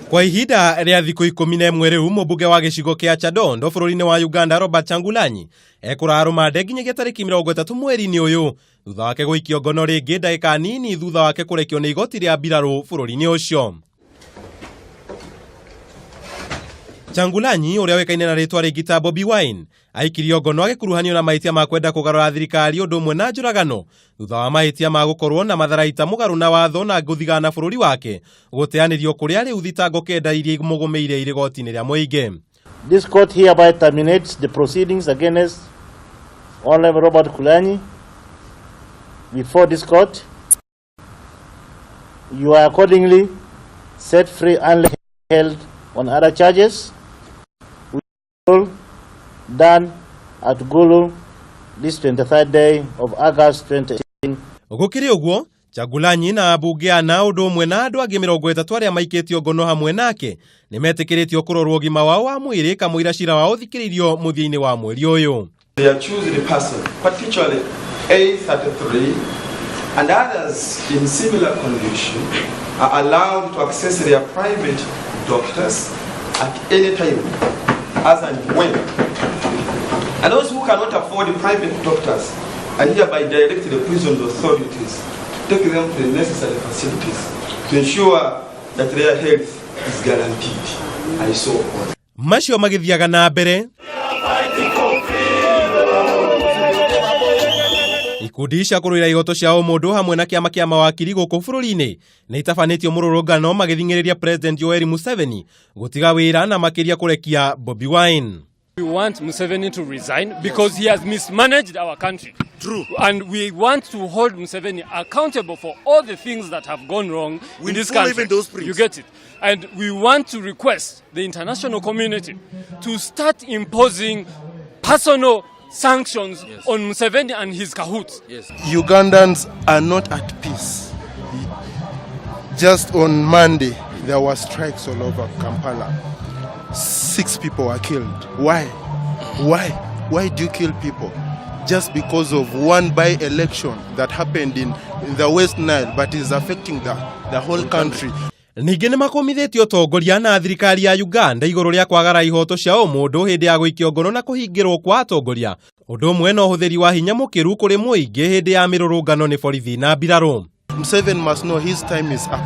Kwa ihinda rĩa thikũ 11 rĩu mũmbunge wa gĩcigo kĩa Kyadondo bũrũri-inĩ wa Uganda Robert Kyagulanyi ekũrara rũmande nginyagia tarĩki 30 mweri-inĩ ũyũ thutha wake gũikio ngono rĩngĩ ndagĩka nini thutha wake kũrekio nĩ igoti rĩa mbirarũ bũrũri-inĩ ũcio. Kyagulanyi ũrĩa ũĩkaine na rĩtwa rĩngĩ ta Bobi Wine aikirio ngono agĩkuruhanio na mahĩtia ma kwenda kũgarũra thirikari ũndũ ũmwe na njũragano thutha wa mahĩtia ma gũkorwo na matharaita mũgarũ na watho na gũthigana bũrũri wake gũteanĩrio kũrĩa rĩu thitango kenda iria imũgũmĩire irĩ goti-inĩ rĩa mũingĩ. This court hereby terminates the proceedings against Honorable Robert Kyagulanyi before this court. You are accordingly set free and held on other charges. We done at Gulu this 23rd day of August 2018. Gũkĩrĩ ũguo, Kyagulanyi na ambunge ana ũndũ ũmwe na andũ angĩ 30 arĩa maikĩtio ngono hamwe nake nĩ metĩkĩrĩtio kũrorwo ũgima wao wa mwĩrĩ kamũira cira wao ũthikĩrĩirio mũthia-inĩ wa mweri ũyũ. The accused person, particularly A33 and others in similar condition, are allowed to access their private doctors at any time, as and when. And those who cannot afford private doctors are hereby direct the prison authorities to take them to the necessary facilities to ensure that their health is guaranteed. I saw on. Macio magĩthiaga na mbere ikundi cia kũrũĩra ihoto cia ũmũndũ hamwe na kĩama kĩa mawakiri gũkũ bũrũri-inĩ nĩ itabanĩtio mũrũrũngano magĩthing'ĩrĩria President Yoweri Museveni gũtiga wĩra na makĩria kũrekia Bobi Wine. We want Museveni to resign because he has mismanaged our country. True. And we want to hold Museveni accountable for all the things that have gone wrong We in this follow country. even those prints. You get it? And we want to request the international community to start imposing personal sanctions on Museveni and his cahoots. Yes. Ugandans are not at peace. Just on Monday, there were strikes all over Kampala. 6 people were killed. Why? Why? Why do you kill people? Just because of one by-election that happened in the West Nile, but is affecting the whole country. Ningĩ nĩ makũmithĩtie ũtongoria na thirikari ya Uganda igũrũ rĩa kwagara ihoto cia ũmũndũ hĩndĩ ya gũikio ngono na kũhingĩrwo kwa atongoria ũndũ ũmwe na ũhũthĩri wa hinya mũkĩru kũrĩ mũingĩ hĩndĩ ya mĩrũrũngano nĩ borithi na mbirarũ. Museveni must know his time is up.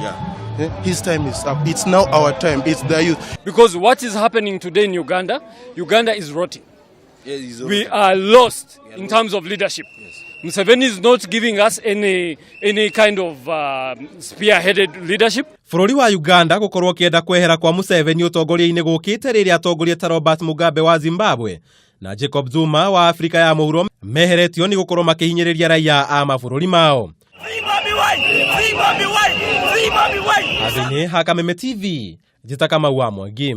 His time is up. It's now our time. It's the youth. Because what is happening today in Uganda, Uganda is rotting. Yes, it's We are lost in terms of leadership. Museveni is not giving us any kind of spearheaded leadership. Bũrũri wa Uganda gũkorwo ũkĩenda kwehera kwa Museveni ũtongoria-inĩ gũkĩte rĩrĩa atongoria ta Robert Mugabe wa Zimbabwe na Jacob Zuma wa Afrika ya mũhuro meheretio nĩ gũkorwo makĩhinyĩrĩria raia a mabũrũri mao. Handũ-inĩ ha Kameme TV, njĩta Kamau wa Mwangi.